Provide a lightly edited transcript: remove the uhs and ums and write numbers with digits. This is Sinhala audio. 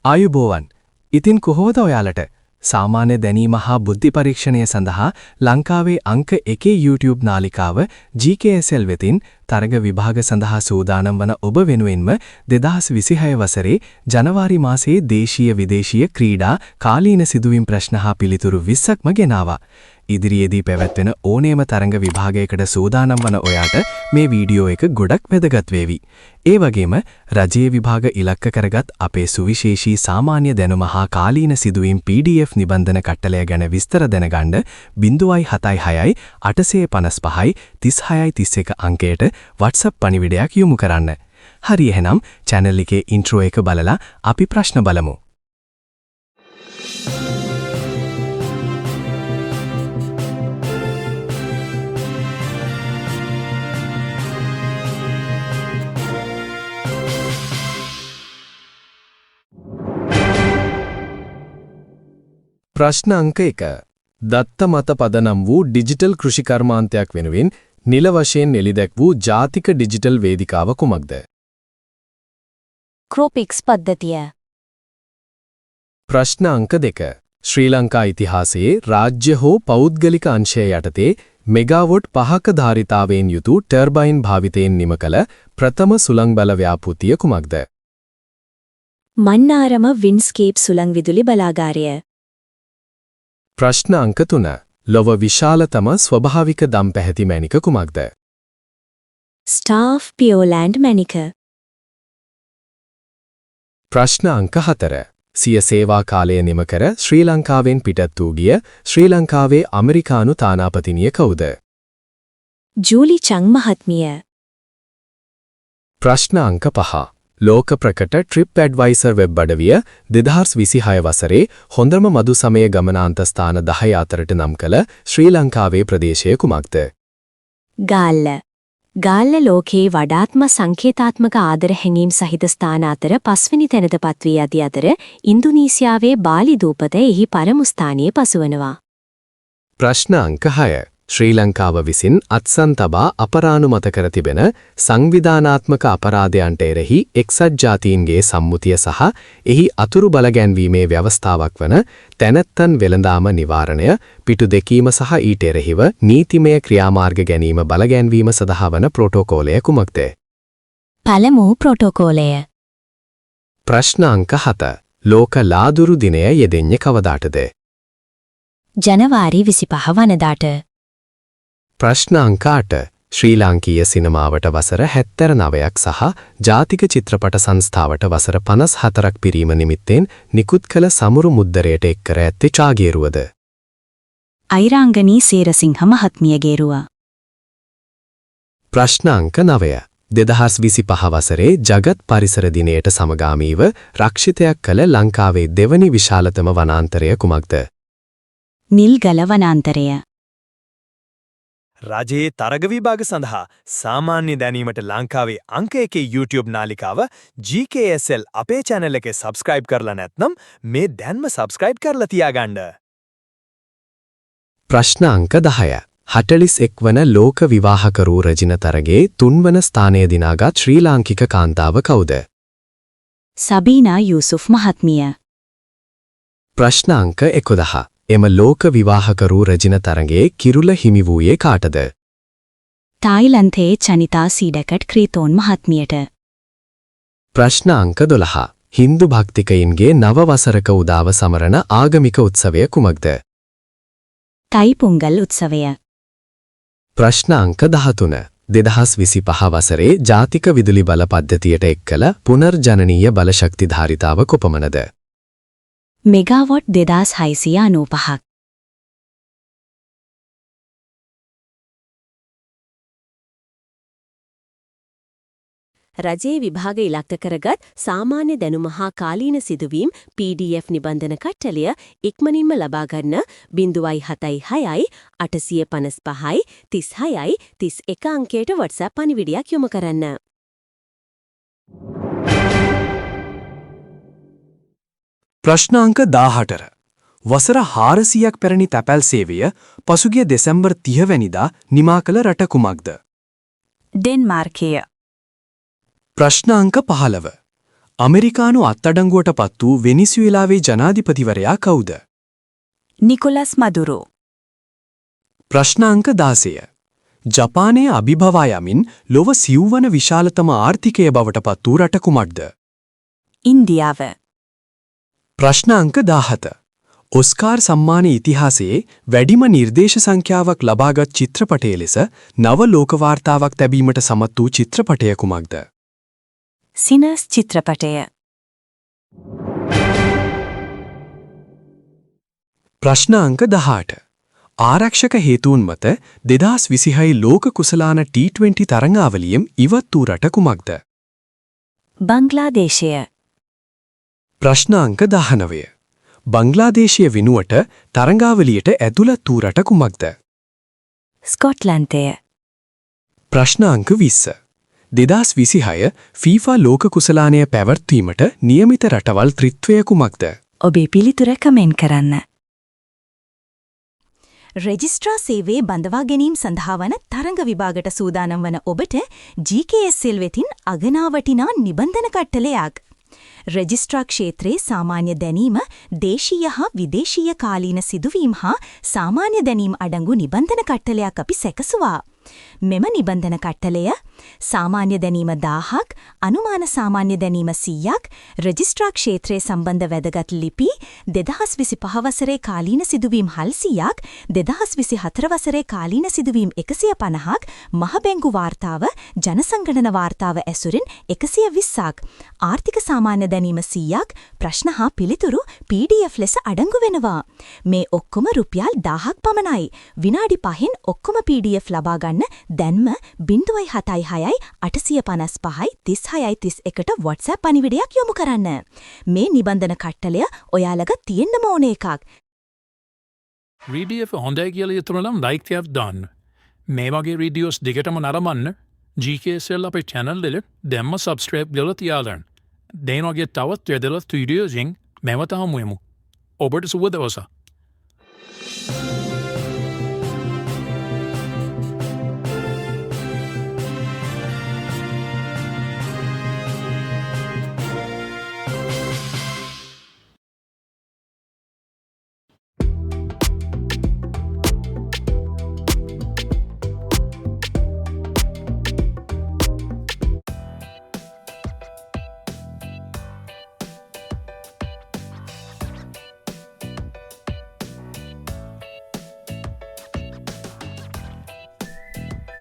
ආයුබෝවන්. ඉතින් කොහොමද ඔයාලට? සාමාන්‍ය දැනීම හා බුද්ධි පරීක්ෂණය සඳහා ලංකාවේ අංක 1 YouTube නාලිකාව GKSL වෙතින් තරග විභාග සඳහා සූදානම් වන ඔබ වෙනුවෙන්ම 2026 වසරේ ජනවාරි මාසයේ දේශීය විදේශීය ක්‍රීඩා කාලීන සිදුවීම් ප්‍රශ්න හා පිළිතුරු 20ක්ම ගෙනාවා. ඉදිරියේදී පැවැත්වෙන ඕනෑම තරඟ විභාගයකට සූදානම් වන ඔයාට මේ වීඩියෝ එක ගොඩක් වැදගත් වේවි. ඒ වගේම රජයේ විභාග ඉලක්ක කරගත් අපේ සුවිශේෂී සාමාන්‍ය දැනුම හා කාලීන සිදුවීම් PDF නිබන්ධන කට්ටලය ගැන විස්තර දැනගන්න 076 855 36 31 අංකයට WhatsApp පණිවිඩයක් යොමු කරන්න. හරි, එහෙනම් channel එකේ ඉන්ට්‍රෝ එක බලලා අපි ප්‍රශ්න බලමු. ප්‍රශ්න අංක 1. දත්ත මත පදනම් වූ ඩිජිටල් කෘෂිකර්මාන්තයක් වෙනුවෙන් නිල වශයෙන් එළිදැක් වූ ජාතික ඩිජිටල් වේදිකාව කුමක්ද? ක්‍රොපික්ස් පද්ධතිය. ප්‍රශ්න අංක 2. ශ්‍රී ලංකා ඉතිහාසයේ රාජ්‍ය හෝ පෞද්ගලික අංශය යටතේ මෙගාවොට් 5ක ධාරිතාවයෙන් යුතු ටර්බයින් භාවිතයෙන් නිම කළ ප්‍රථම සුළං බල ව්‍යාපෘතිය කුමක්ද? මන්නාරම වින්ස්කේප් සුළං විදුලි බලාගාරය. ප්‍රශ්න අංක 3. ලොව විශාලතම ස්වභාවික දම් පැහැති මැණික කුමක්ද? ස්ටාෆ් පියෝලෑන්ඩ් මැණික. ප්‍රශ්න අංක 4. සිය සේවා කාලය නිම කර ශ්‍රී ලංකාවෙන් පිටත් වූ ගිය ශ්‍රී ලංකාවේ ඇමරිකානු තානාපතිනිය කවුද? ජූලි චං මහත්මිය. ප්‍රශ්න අංක 5. ලෝක ප්‍රකට ට්‍රිප් ඇඩ්වයිසර් වෙබ් අඩවිය 2026 වසරේ හොඳම මధు සමය ගමනාන්ත ස්ථාන 10 අතරට නම් කළ ශ්‍රී ලංකාවේ ප්‍රදේශය කුමක්ද? ගාල්ල. ගාල්ල ලෝකයේ වඩාත්ම සංකේතාත්මක ආදර හැඟීම් සහිත ස්ථාන අතර පස්වෙනි තැනට පත්වී ඇති අතර, ඉන්දුනීසියාවේ බාලි දූපත එහි පළමු ස්ථානයේ පසුවනවා. ප්‍රශ්න අංක 6. ශ්‍රී ලංකාව විසින් අත්සන් තබා අපරානුමත කර තිබෙන සංවිධානාත්මක අපරාධයන්ට එරෙහි එක්සත් ජාතීන්ගේ සම්මුතිය සහ එහි අතුරු බලගැන්වීමේ ව්‍යවස්ථාවක් වන තැනැත්තන් වෙළඳාම නිවාරණය, පිටු දෙකීම සහ ඊට එරෙහිව නීතිමය ක්‍රියාමාර්ග ගැනීම බලගැන්වීම සඳහා වන ප්‍රොටෝකෝලය කුමක්ද? පළමු ප්‍රොටෝකෝලය. ප්‍රශ්න අංක 7. ලෝක ලාදුරු දිනය යෙදෙන්නේ කවදාටද? ජනවාරි 25 වනදාට. ප්‍රශ්න අංක 8. ශ්‍රී ලාංකීය සිනමාවට වසර 79ක් සහ ජාතික චිත්‍රපට සංස්ථාවට වසර 54ක් පිරීම නිමිත්තෙන් නිකුත් කළ සමුරු මුද්දරයට එක් කර ඇත්තේ චාගේරුවද? අයිරාංගනී සේරසිංහ මහත්මියගේ රුව. ප්‍රශ්න අංක 9. 2025 වසරේ ජගත් පරිසර දිනයට සමගාමීව රක්ෂිතයක් කළ ලංකාවේ දෙවනි විශාලතම වනාන්තරය කුමක්ද? නිල්ගල වනාන්තරය. රජයේ තරග විභාග සඳහා සාමාන්‍ය දැනීමට ලංකාවේ අංක එකේ YouTube නාලිකාව GKSL අපේ channel එකේ subscribe කරලා නැත්නම් මේ දැන්ම subscribe කරලා තියාගන්න. ප්‍රශ්න අංක 10. 41 වන ලෝක විවාහකරු රජින තරගයේ තුන්වන ස්ථානය දිනාගත් ශ්‍රී ලාංකික කාන්තාව කවුද? සබීනා යූසුෆ් මහත්මිය. ප්‍රශ්න අංක 11. එම ලෝක විවාහකරු රජින තරගයේ කිරුළ හිමි වූයේ කාටද? තායිලන්තයේ චනිතා සීඩකට් ක්‍රීතෝන් මහත්මියට. ප්‍රශ්න අංක 12. හින්දු භක්තිකයින්ගේ නව වසරක උදාව සමරන ආගමික උත්සවය කුමක්ද? තයි පොංගල් උත්සවය. ප්‍රශ්න අංක 13. 2025 වසරේ ජාතික විදුලි බල පද්ධතියට එක් කළ පුනර්ජනනීය බලශක්ති ධාරිතාව කොපමණද? මෙගාවොට් 2695ක්. රජයේ විභාග ඉලක්ක කරගත් සාමාන්‍ය දැනුම හා කාලීන සිදුවීම් PDF නිබන්ධන කට්ටලය ඉක්මනින්ම ලබා ගන්න 076 855 36 31 අංකයට WhatsApp පණිවිඩයක් යොමු කරන්න. ප්‍රශ්න අංක 14. වසර 400ක් පැරණි තැපැල් සේවය පසුගිය දෙසැම්බර් 30 වැනිදා නිමා කළ රට කුමක්ද? ඩෙන්මාර්කය. ප්‍රශ්න අංක 15. ඇමරිකානු අත්අඩංගුවට පත් වූ වෙනිසුවෙලාවේ ජනාධිපතිවරයා කවුද? නිකොලස් මදුරෝ. ප්‍රශ්න අංක 16. ජපානය අභිබවා යමින් ලොව සිව්වන විශාලතම ආර්ථිකය බවට පත් වූ රට කුමක්ද? ඉන්දියාව. ප්‍රශ්න අංක 17. ඔස්කාර් සම්මාන ඉතිහාසයේ වැඩිම නිර්දේශ සංඛ්‍යාවක් ලබාගත් චිත්‍රපටය ලෙස නව ලෝක වාර්තාවක් තැබීමට සමත් වූ චිත්‍රපටය කුමක්ද? සිනර්ස් චිත්‍රපටය. ප්‍රශ්න අංක 18. ආරක්ෂක හේතුන් මත 2026 ලෝක කුසලාන T20 තරඟාවලියෙන් ඉවත් වූ රට කුමක්ද? බංග්ලාදේශය. ප්‍රශ්න අංක 19. බංග්ලාදේශය වෙනුවට තරඟාවලියට ඇතුළත් වූ රට කුමක්ද? ස්කොට්ලන්තය. ප්‍රශ්න අංක 20. 2026 FIFA ලෝක කුසලානය පැවැත්වීමට නියමිත රටවල් ත්‍රිත්වය කුමක්ද? ඔබේ පිළිතුර කමෙන්ට් කරන්න. රෙජිස්ට්‍රා සේවයේ බඳවා ගැනීම සඳහා වන තරඟ විභාගයට සූදානම් වන ඔබට GKSL වෙතින් අගනා වටිනා නිබන්ධන කට්ටලයක්. රෙජිස්ට්‍රා ක්ෂේත්‍රයේ සාමාන්‍ය දැනීම, දේශීය හා විදේශීය කාලීන සිදුවීම් හා සාමාන්‍ය දැනීම් අඩංගු නිබන්ධන කට්ටලයක් අපි සැකසුවා. මෙම නිබන්ධන කට්ටලය සාමාන්‍ය දැනීම 1000ක්, අනුමාන සාමාන්‍ය දැනීම 100ක්, රෙජිස්ට්‍රා ක්ෂේත්‍රයේ සම්බන්ධ වැදගත් ලිපි, 2025 වසරේ කාලීන සිදුවීම් 600ක්, 2024 වසරේ කාලීන සිදුවීම් 150ක්, මහ බැංකු වාර්තාව, ජනසංගණන වාර්තාව ඇසුරින් 120ක්, ආර්ථික සාමාන්‍ය දැනීම 100ක්, ප්‍රශ්න හා පිළිතුරු PDF ලෙස අඩංගු වෙනවා. මේ ඔක්කොම රුපියල් 1000ක් පමණයි. විනාඩි 5න් ඔක්කොම PDF ලබා ගන්න දැන්ම 076 855 36 31ට WhatsApp පණිවිඩයක් යොමු කරන්න. මේ නිබන්ධන කට්ටලය ඔයාලග තියෙන්නම ඕන එකක්. වීඩියෝ එක හොඳයි කියලා හිතුණා නම් ලයික් එකක් දාන්න. මේ වගේ වීඩියෝස් දිගටම නරඹන්න GKSL අපේ channel එක දැන්ම subscribe කරලා තියාගන්න. මේ වගේ තවත් වැදගත් වීඩියෝකින් නැවත හමු වෙමු. ඔබට සුබ දවසක්.